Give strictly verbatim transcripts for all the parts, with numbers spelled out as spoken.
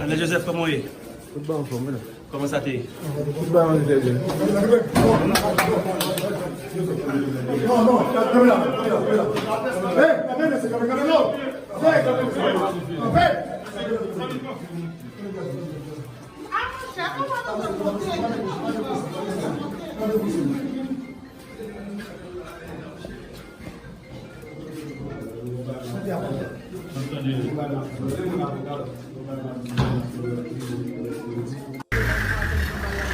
Lè Joseph, kòman w ye? Tout bagay anfòm, wi. Kòman sa te ye? Tout bagay anfòm, trè byen.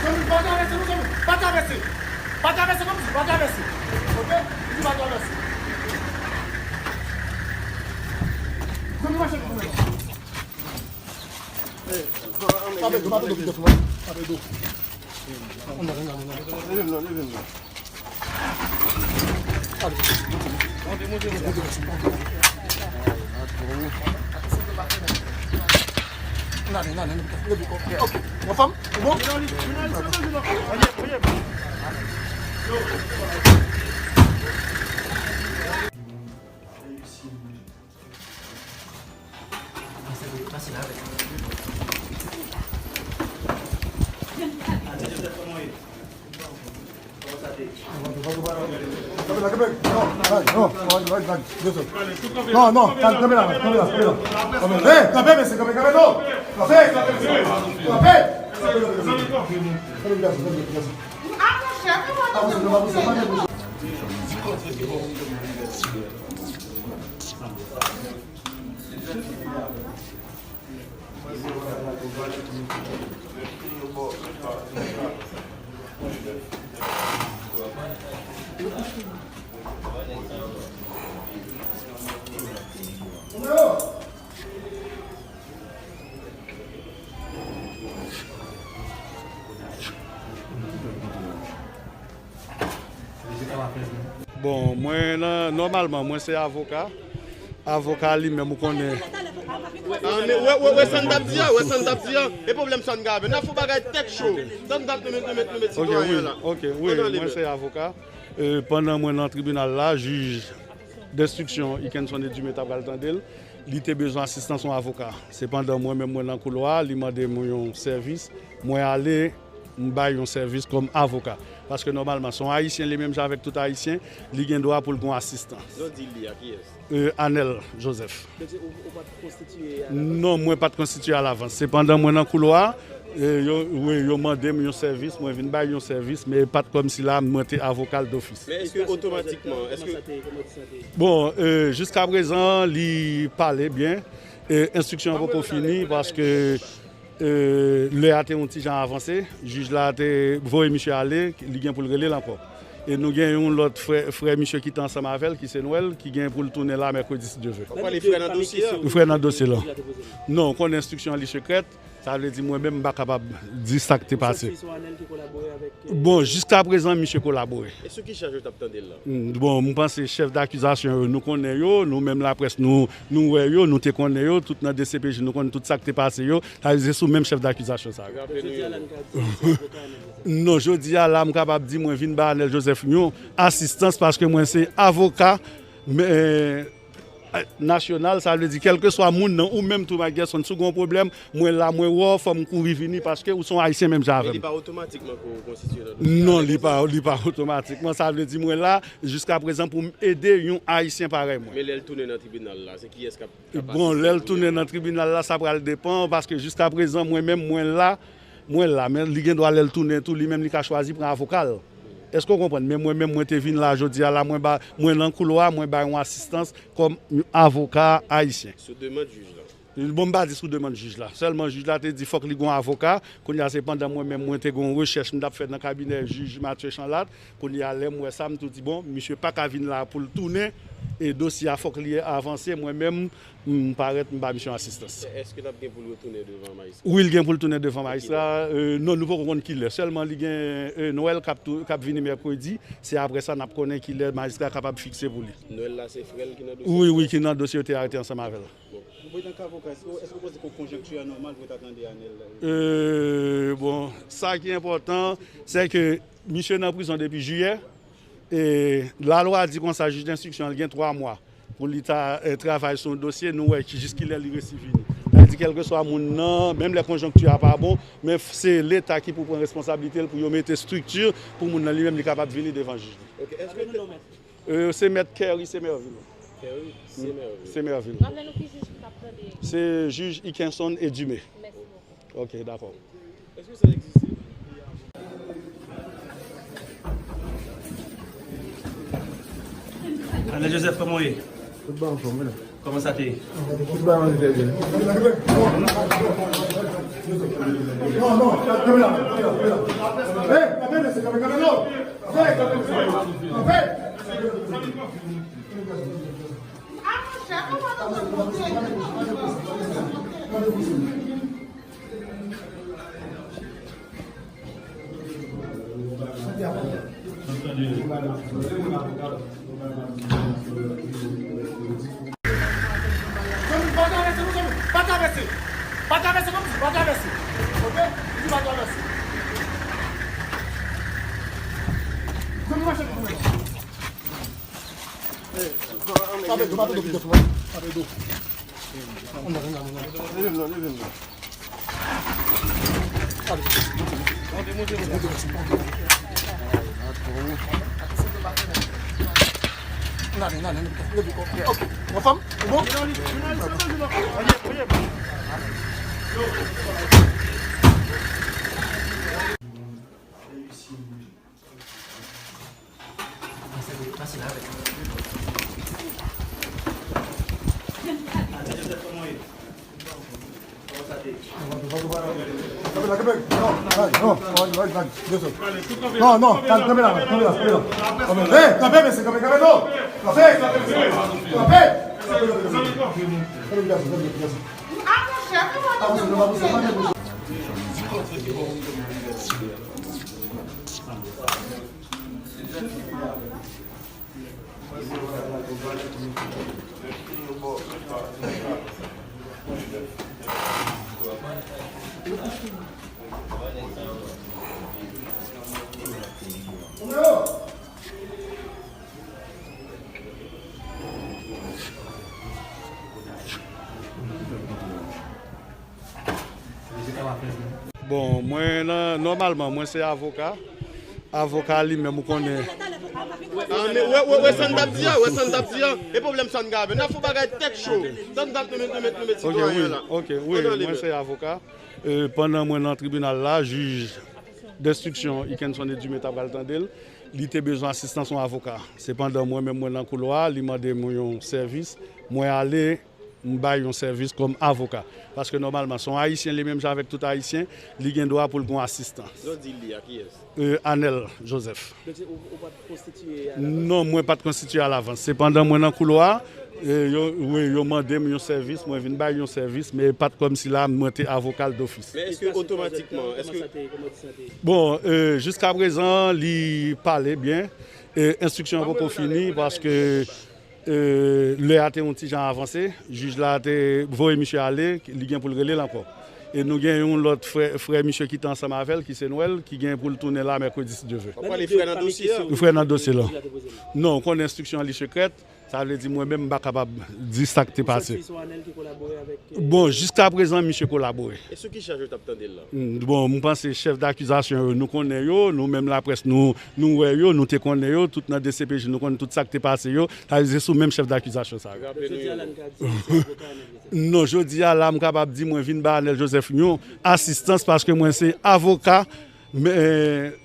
Zanmi, pa travèse non, zanmi. Pa travèse. Pa travèse kòmsi, pa travèse. Oke? Li di pa travèse. Zanmi, mache pou mwen. Tape do, tape do, tape do. Leve m non, leve m non. Anfòm? Bon? Non, non, kanpe la, kanpe la, kanpe la. Hey, kanpe, mesye, kanpe, kanpe, non. Kanpe, kanpe, mesye, kanpe. Kanpe, kanpe, kanpe. Bon, mwen nan, nòmalman, mwen se avoka. Avoka li menm, ou konnen. Ah, men wè, wè, wè sa n t ap di a, wè sa n t ap di a. E pwoblèm sa n gen avè l. N ap fè yon bagay tèt cho. Tann dat nou met, nou met, nou met sitwayen an la. Ok, wi, mwen se avoka. E, pandan mwen nan tribinal la, jij denstriksyon Ikenson Edumé ta pral tande l. Li te bezwen asistans yon avoka. Sepandan, mwen menm, mwen nan koulwa a, li mande m yon sèvis. Mwen ale, m bay yon sèvis kòm avoka. Paske nòmalman, se yon Ayisyen, li menm jan avèk tout Ayisyen, li gen dwa pou l gen yon asistans. Lè w di li a, kiyès? E, Anel Joseph. Donk, se ou, ou pa t konstitiye alavans? Non, mwen pa t konstitiye alavans. Sepandan, mwen nan koulwa a, e, yo, wi, yo mande m yon sèvis, mwen vin bay yon sèvis, men pa t kòmsi la, mwen te avoka l dofis. Men èske otomatikman, èske... Bon, e, jiskaprezan, li pale byen. E, enstriksyon an poko fini, paske E, lè a te yon ti jan avanse, jij la te voye misye ale, li gen pou l rele l ankò. E nou gen yon lòt frè, frè misye ki te ansanm avè l, ki se Nwèl, ki gen pou l tounen la mèkredi, si Dye vle. Ou pale frè nan dosye a? Frè nan dosye la. Non, ou konnen enstriksyon an li sekrèt, sa vle di mwen menm m pa kapab di sa k te pase. Bon, jiskaprezan, misye kolabore. E sou ki chaj yo t ap tande l la? Mm, bon, m panse chèf dakizasyon yo, nou konnen yo, nou menm laprès, nou, nou wè yo, nou te konnen yo, tout nan D C P J, nou konn tout sa k te pase yo. Sa vle di se sou menm chèf dakizasyon sa yo. Jodi a la, nou ka di se avoka Anel Joseph. Non, jodi a la, m kapab di mwen vin ba Anel Joseph yon asistans paske mwen se avoka, men, nasyonal, sa vle di kèlkeswa moun nan, ou menm tou, Mike Gerson, si w gen yon pwoblèm, mwen la, mwen wè w, fò m kouri vini paske ou se yon Ayisyen menm jan avè m. Men li pa otomatikman ko-, konstitiye nan dosye a? Non, li pa, li pa otomatikman. Sa vle di mwen la, jiskaprezan, pou m ede yon Ayisyen parèy mwen. Men lè l tounen nan tribinal la, se kiyès k ap Bon, lè l tounen nan tribinal la, sa pral depann, paske jiskaprezan, mwen menm, mwen la, mwen la, men li gen dwa lè l tounen tou, li menm li ka chwazi pran avoka l. Èske w konprann? Men mwen menm, mwen te vin la jodi a la, mwen ba, mwen nan koulwa, mwen bay yon asistans kòm yon avoka ayisyen. Sou demann jij la? Bon, m pa di sou demann jij la. Sèlman jij la te di fòk li gen yon avoka. Kounye a, se pandan mwen menm, mwen te gen yon rechèch m t ap fè nan kabinè jij Mathieu Chanlat. Kounye a, lè m wè sa, m tou di, bon, misye pa ka vin la pou l tounen, e dosye a fòk li avanse, mwen menm, m parèt, m ba misye yon asistans. Èske n ap gen pou l retounen devan majistra? Wi, l gen pou l tounen devan majistra. E, non, nou poko konn kilè. Sèlman li gen, e, Nwèl k ap tou, k ap vini mèkredi. Se apre sa n ap konnen kilè majistra kapab fikse pou li. Nwèl la, se frè l ki nan dosye? Wi, wi, ki nan dosye yo te arete ansanm avè l. Bon. Bon, etan ke avoka, èske, èske w panse ke konjonkti a nòmal pou yo ta tande Anel? E, bon, sa ki enpòtan, se ke misye nan prizon depi jiyè. E lalwa di konsa, jij denstriksyon an, li gen twa mwa pou li ta, e, travay sou yon dosye, nou wè ki, jis kilè li resi vini. Sa Sa vle di, kèlkeswa moun nan, menm lè konjonkti a pa bon, men se Leta ki pou pran responsablite l pou yo mete estrikti pou moun nan li menm li kapab vini devan jij li. Ok, èske te... Euh, se mèt Kerry Semerville. Kerry Semerville. Semerville. Raple nou ki jij ki t ap tande. Se jij Ikenson Edumé. Mèsi bokou. Ok, dakò. Èske sa egziste? Anel Joseph, kòman w ye? Tout bon, anfòm, wi. Kòman sa te ye? Tout bon, anfòm, trè byen. Non, non, kanpe la, kanpe la, kanpe la. Hey, kanpe, mesye, kanpe, kanpe, non. Hey, kanpe, mesye. Kanpe. Zanmi, pa travèse, non, zanmi. Pa travèse. Pa travèse kòmsi, pa travèse. Ok? Di pa travèse. Zanmi, mache pou mwen. Tape do, tape do, tape do. Ann, ann, ann, ann. Leve m nan, leve m nan. N ale, n ale, n ale. Ok. Anfòm? Ou bon? Non, non, kanpe la, kanpe la, kanpe la. Hey, kanpe, mesye, kanpe, kanpe, non. Kanpe, kanpe, mesye. Kanpe. Kanpe, kanpe, kanpe, kanpe. Bon, mwen nan, nòmalman, mwen se avoka. Avoka li menm, ou konnen. Ah, men wè, wè, wè sa n t ap di a, wè sa n t ap di a. E pwoblèm sa n gen avè l. N ap fè yon bagay tèt cho. Sa n t ap nou met, nou met, nou met sitwayen an la. Ok, wi, mwen se avoka. Euh, pandan mwen nan tribinal la, jij denstriksyon Ikenson Edumé ta pral tande l, li te bezwen asistans yon avoka. Sepandan, mwen menm mwen nan koulwa, li mande m yon sèvis, mwen ale, m bay yon sèvis kòm avoka. Paske nòmalman, se yon Ayisyen, li menm jan avèk tout Ayisyen, li gen dwa pou l gen yon asistans. Lè w di li a, kiyès? Euh, Anel Joseph. Donk, se ou, ou pa t konstitiye alavans? Non, mwen pa t konstitiye alavans. Sepandan, mwen nan koulwa, e, yo, wi, yo mande m yon sèvis, mwen vin bay yon sèvis, men pa t kòmsi la, mwen te avoka l dofis. Men èske otomatikman, èske... Bon, euh, jiskaprezan, li pale byen. E, enstriksyon an poko fini, paske, euh, lè a te yon ti jan avanse. Jij la te voye misye ale, li gen pou l rele l ankò. E nou gen yon lòt frè, frè misye ki te ansanm avè l, ki se Nwèl, ki gen pou l tounen la mèkredi, si Dye vle. W ap pale frè nan dosye a? Frè nan dosye la. Non, ou konnen enstriksyon an li sekrèt, sa vle di mwen menm m pa kapab di sa k te pase. Bon, jiskaprezan, misye kolabore. E sou ki chaj yo t ap tande l la? Mm, bon, m panse chèf dakizasyon yo, nou konnen yo, nou menm laprès, nou, nou wè yo, nou te konnen yo, tout nan D C P J, nou konn tout sa k te pase yo, sa vle di se sou menm chèf dakizasyon sa yo. Raple nou yo. Non, jodi a la, m kapab di mwen vin ba Anel Joseph yon asistans paske mwen se avoka, men,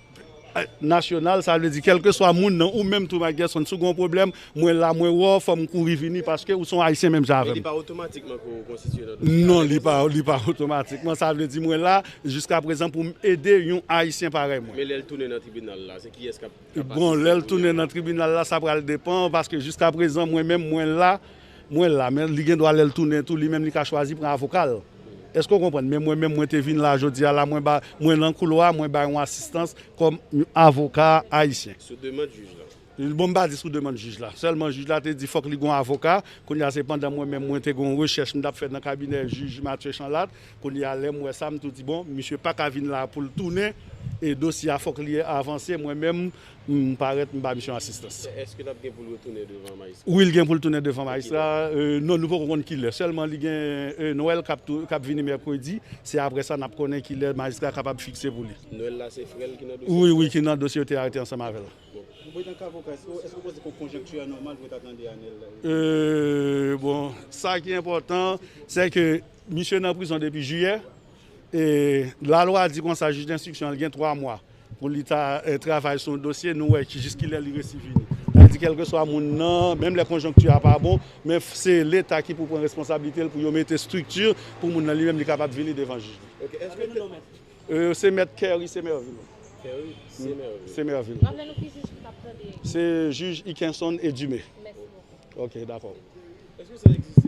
nasyonal, sa vle di kèlkeswa moun nan, ou menm tou, Mike Gerson, si w gen yon pwoblèm, mwen la, mwen wè w, fò m kouri vini paske ou se yon Ayisyen menm jan avè m. Men li pa otomatikman ke w konstitiye nan dosye a? Non, li pa, li pa otomatikman. Sa vle di mwen la, jiskaprezan, pou m ede yon Ayisyen parèy mwen. Men lè l tounen nan tribinal la, se kiyès k ap Bon, lè l tounen nan tribinal la, sa pral depann, paske jiskaprezan, mwen menm, mwen la, mwen la, men li gen dwa lè l tounen tou, li menm li ka chwazi pran avoka l. Èske w konprann? Men mwen menm, mwen te vin la jodi a la, mwen ba, mwen nan koulwa, mwen bay yon asistans kòm avoka ayisyen. Sou demann jij la. Bon, m pa di sou demann jij la. Sèlman jij la te di fòk li gon avoka. Kounye a se pandan mwen menm mwen te gon rechèch m t ap fè nan kabinè jij Mathieu Chanlat. Kounye a lè m wè sa, m tou di bon, misye pa ka vin la pou l tounen. E dosye a fòk li avanse. Mwen menm, m parèt, m ba misye asistans. Èske l ap gen pou l retounen devan majistra? Wi, l gen pou l tounen devan majistra. Euh, non, nou poko konn kilè. Sèlman li gen euh, Noël k ap tou- k ap vini mèkredi. Se apre sa n ap konnen kilè majistra kapab fikse pou li. Noël la se frè l ki nan dosye? Wi, wi, ki nan dosye yo te arete ansanm avè l. Bon. Ou mwen tanke avoka, èske èske ou panse ke konjonkti a nòmal pou yo ta tande Anèl? Euh, bon, sa ki enpòtan, se ke misye nan prizon depi jiyè. E lalwa di konsa, jij denstriksyon an gen twa mwa pou li ta eh, travay sou yon dosye, nou wè ki jis kilè li resi vini. Sa vle di kèlkeswa moun nan, menm lè konjonkti a pa bon, men se Leta ki pou pran responsablite l pou yo mete estrikti pou moun nan li menm li kapab vini devan jij. Ok, èske te- Euh, se mèt Kerry Semerville. Kerry Semerville. Semerville. Raple nou ki jij ki t ap tande. Se jij Ikenson Edumé. Mèsi bokou. Ok, dakò. Èske sa egziste?